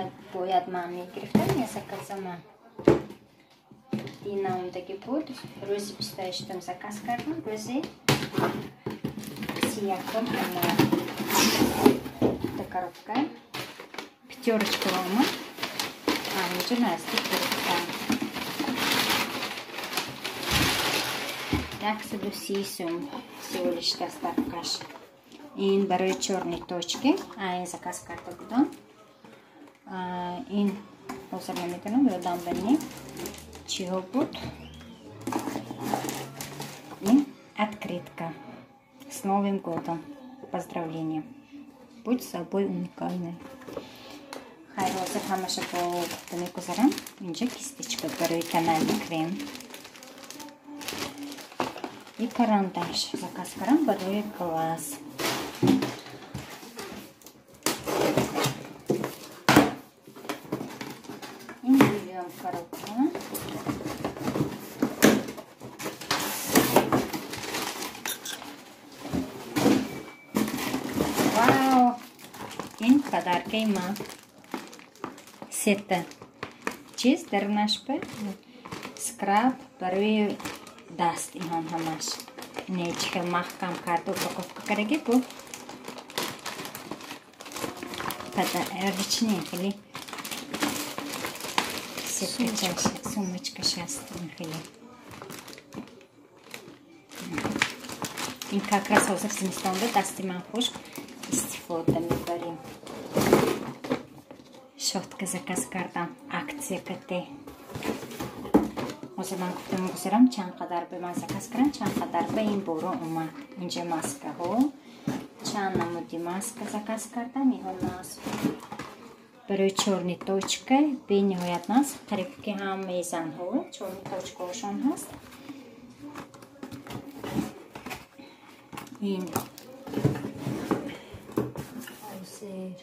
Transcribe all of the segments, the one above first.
Ина бояд ман мегирифтам, я заказа ман дин наомдаги буд. Рӯзи 28-ум заказ кардам, рӯзи 31-ум омад. Та коробка Пятёрочка омад. Инҷо наздик гирифтам. 130 сум всего лишь доставкаш. Ин барои чёрные точки. Ин заказ карда будам. Ин ҳозир намедонам, ёдам ба не чиҳо буд. Ин открытка. С Новым годом. Поздравления. Будь собой уникальной. Хайр, ҳозир ҳамаша бо гуфта мегузарам. Инҷо кисточка барои тональный крем. И карандаш заказ кардам барои глаз. Ин дуюм коробка. Вау! Ин подаркаи ман. Сета чиз дарунашба скраб барои даст, инҳон ҳамаш. Не чӣ хел маҳкам карда упаковка кардаги бу подарочный хеле сеткачаш, сумочкаш аст ин хеле. Ин как раз ҳозир зимистонда дасти ман хушк, истифода мебарем. Щётка заказ кардам, акция кате. Ҳозир ман гуфтам мегузарам чанд қадар ба ман заказ кардам, чанд қадар ба ин боро омад. Инҷа маскаҳо, чанд намуди маска заказ кардам. Инҳо нас барои чёрный точка бениҳоят нас, қариб ки ҳамаи занҳо чёрный точкаҳошон ҳаст. Ин ҳозир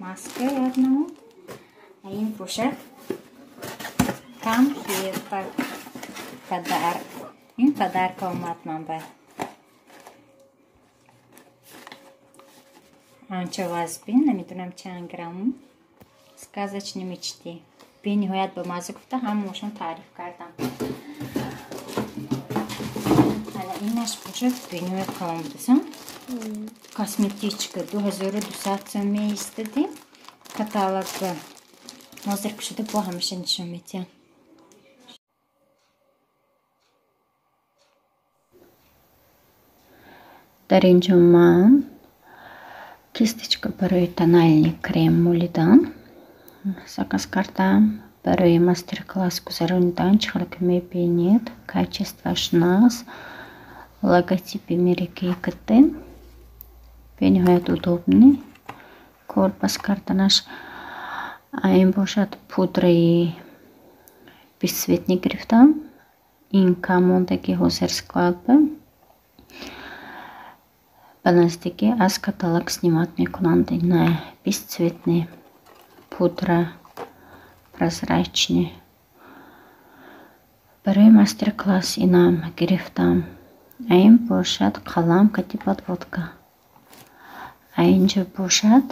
маска як намуд. Ин бошад конфета. Ин подарка омад ман ба. Анча вазбин, намедонам чанд грамм. Сказочные мечты. Бениҳоят ба мазза гуфта ҳамаашон таъриф кардам. Ана инаш бошад бениҳоят калон будасан. Косметичка 2200 сом меистадим. Каталог ҳозир кушода бо ҳамеша нишон медиҳам. Дар инҷо ман кисточка барои тональный крем молидан заказ кардам. Барои мастер-класс гузаронидан, чӣ хеле ки мебинед, качествоаш нағз, логотипи Mary Kay КТ, бениҳоят удобный кор бас карданаш. Ин бошад пудраи бесцветный гирифтам. Ин кам мондаги ҳозир склад ба наздикӣ аз каталог снимать мекунанд. Ина бесцветный пудра прозрачный. Барои мастер-класс инам гирифтам. А ин бошад қалам кати подводка. А инҷо бошад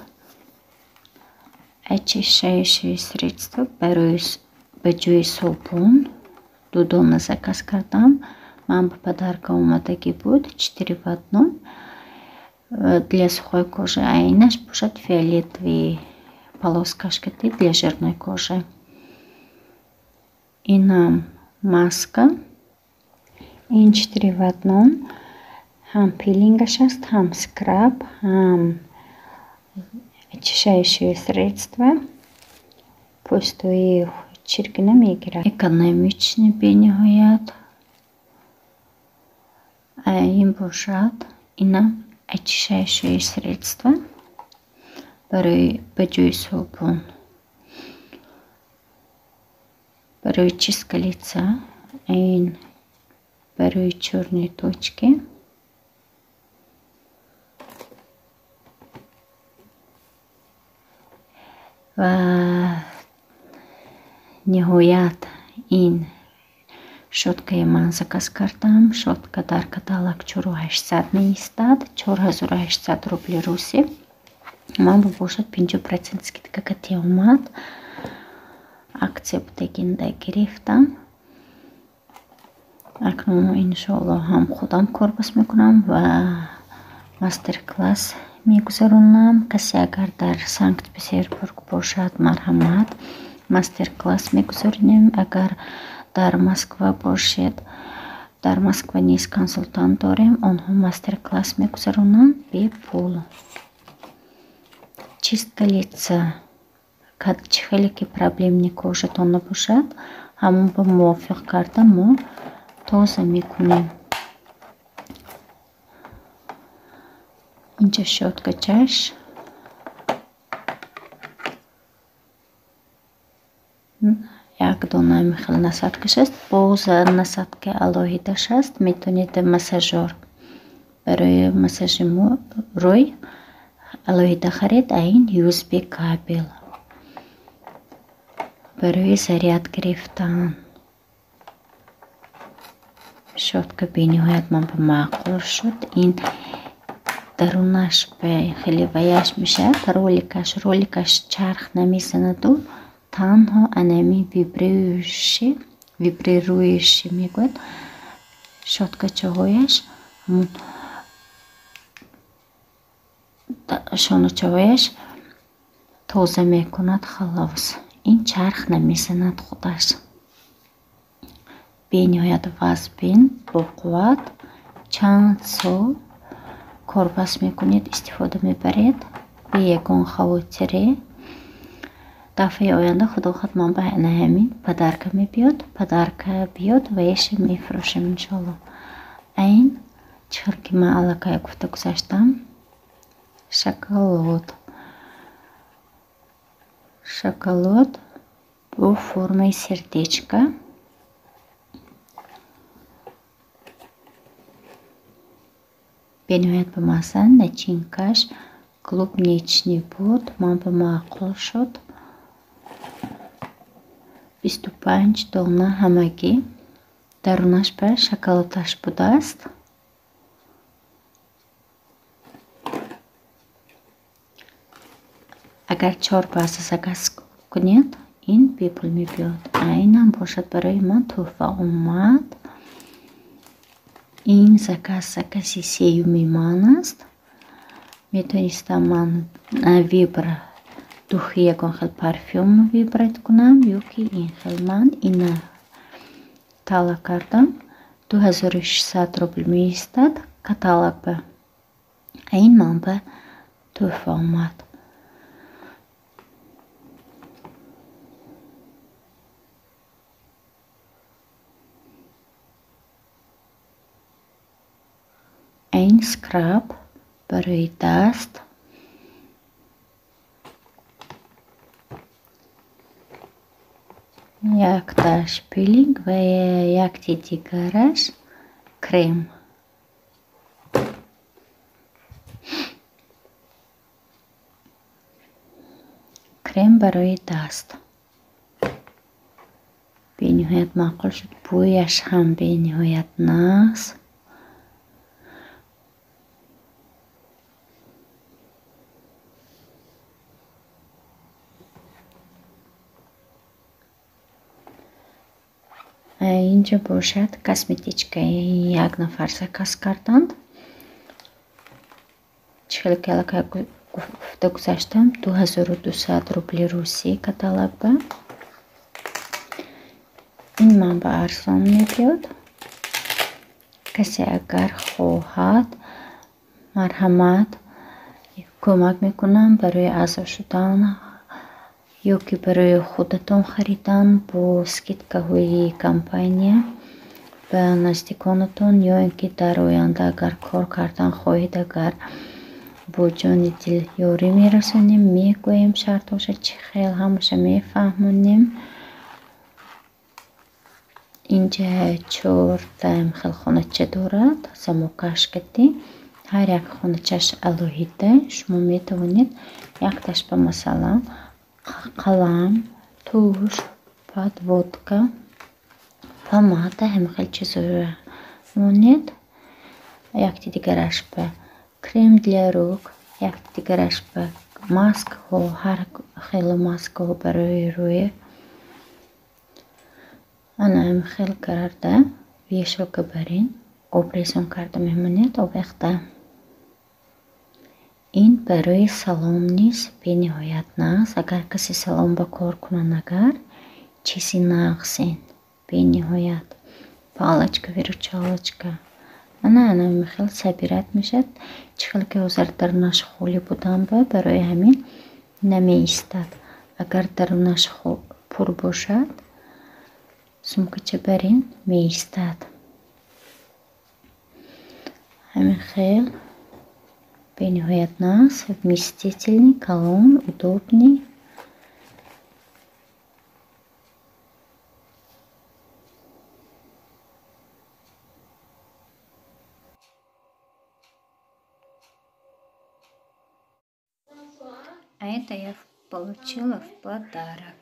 очищающее средство барои ба ҷои собун ду дона заказ кардам. Ман ба подарка омадагӣ буд, 4 в одном для сухой кожи. А инаш бошад фиолетовый полоскаш кати для жирной кожи. Инам маска. Ин 4 в одном. Ҳам пилингаш аст, ҳам скраб, ҳам очищающее средство. Пӯстои чиркина мегирад. Экономичный бениҳоят. Ин бошад инам очищающее средство барои ба ҷои собун. Барои чистка лица, ин барои чёрные точки. Ва ниҳоят ин щёткаи ман заказ кардам. Щётка дар каталог 4800 меистад, 4800 рубли русӣ. Ман бошад 50% скидка кати омад. Акция будагинда гирифтам. Акнун иншоаллоҳ ҳам худам корбас мекунам ва мастер-класс мегузаронам. Касе агар дар Санкт-Петербург бошад, марҳамат, мастер-класс мегузаронем. Агар дар Москва бошед, дар Москва низ консултант дорем, онҳо мастер-класс мегузаронанд бепул. Чистка лица, чӣ хеле ки проблемный кожатон набошад, ҳамон ба мувофиқ карда мо тоза мекунем. Инҷа щёткачаш, як дона хел насадкаш аст, боз насадка алоҳидаш аст. Метавонед массажёр барои массажи рӯй алоҳида харед, а ин USB кабел барои заряд гирифтан. Щётка бениҳоят ман ба маъқул шуд. Ин дарунаш ба хеле ваяш мешавад, роликаш чарх намезанаду танҳо анами вибрирующий мегӯяд. Щёткачаҳояш, ҳамун шоначаҳояш тоза мекунад халос. Ин чарх намезанад худаш. Бениҳоят вазбин, боқувват, чанд сол корбас мекунед, истифода мебаред бе ягон хавотире. Дафъаи оянда худо хоҳад ман ба ана ҳамин подарка мебиёд, подарка биёд ва яше мефурӯшем иншоаллоҳ. Айн чӣ хел ки ман аллакай гуфта гузаштам, шоколад. Шоколад бо формаи сердечка. Бениҳоят ба мазза, начинкаш клубничный буд, ман ба маъқул шуд. 25 дона ҳамагӣ. Дарунаш ба шоколадаш будааст. Агар 4 база заказ кунед, ин бепул мебиёд. Айнам бошад барои ман тӯҳфа омад. Ин заказ закази сеюми ман аст. Метавонистам ман выбор духи ягон хел парфюм выбрать кунам, ё ки ин хел. Ман ина тала кардам. 2600 рубл меистад каталог ба. А ин ман ба тӯҳфа омад. Ин скраб барои даст. Якташ пилинг ва якти дигараш крем. Крем барои даст. Бениҳоят маъқул шуд, бӯяш ҳам бениҳоят нағз. Инҷо бошад косметичкаи як нафар заказ карданд. Чӣ хеле ки аллакай гуфта гузаштам, 2200 рубли русӣ каталог ба. Ин ман ба арзон мебиёд. Касе агар хоҳад, марҳамат, кӯмак мекунам барои аъзо шудан ё ки барои худатон харидан бо скидкаҳои компания ба наздиконатон, ё ин ки дар оянда агар кор кардан хоҳед, агар бо ҷони дил ёрӣ мерасонем, мегӯем шартҳоша чӣ хел, ҳамаша мефаҳмонем. Инҷа 4 хел хонача дорад, самокашкати. Ҳар як хоначаш алоҳида. Шумо метавонед якташ ба масалан қалам, туш, подводка, помада, ҳама хел чизҳоро монед. Якти дигараш ба крем для рук, якти дигараш ба Маскаҳо, ҳар хело маскаҳо барои рӯй. Ана ҳамин хел карда вешалка барин обрезон карда мемонед овехта. Ин барои салом низ бениҳоят нағз. Агар касе салом ба кор кунад, агар чизи нағз ин бениҳоят. Палочка, выручалочка. Ана ҳамин хел собирать мешавад. Чӣ хел ки ҳозир дарунаш холӣ будан ба барои ҳамин намеистад. Агар дарунаш пур бошад, сумкача барин меистад. Ҳамин хел бениҳоят нағз, вместительный, калон, удобный. А это я получила в подарок.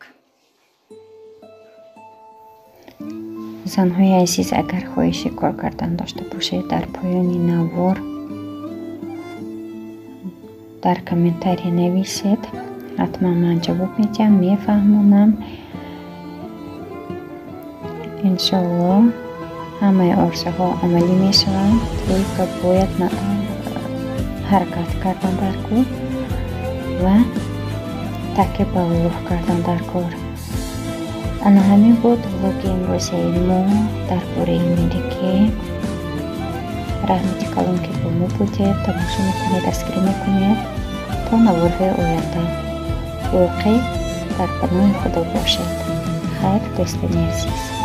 Занҳои азиз, агар хоҳиши кор кардан дошта бошед, дар поёни навор дар комментария нависед. Ҳатман ман ҷавоб медиҳам, мефаҳмонам. Иншоаллоҳ ҳамаи орзуҳо амалӣ мешаванд. Только бояд ҳаракат кардан дар кор ва такя ба Аллоҳ кардан дар кор. Ана ҳамин буд влоги имрӯзаи мо дар бораи Mary Kay. Раҳмати калон, ки бо мо будед, тамошо мекунед, дастгирӣ мекунед. То наворҳои оянда боқӣ дар паноҳи Худо бошед. Хайр, дӯстони азиз.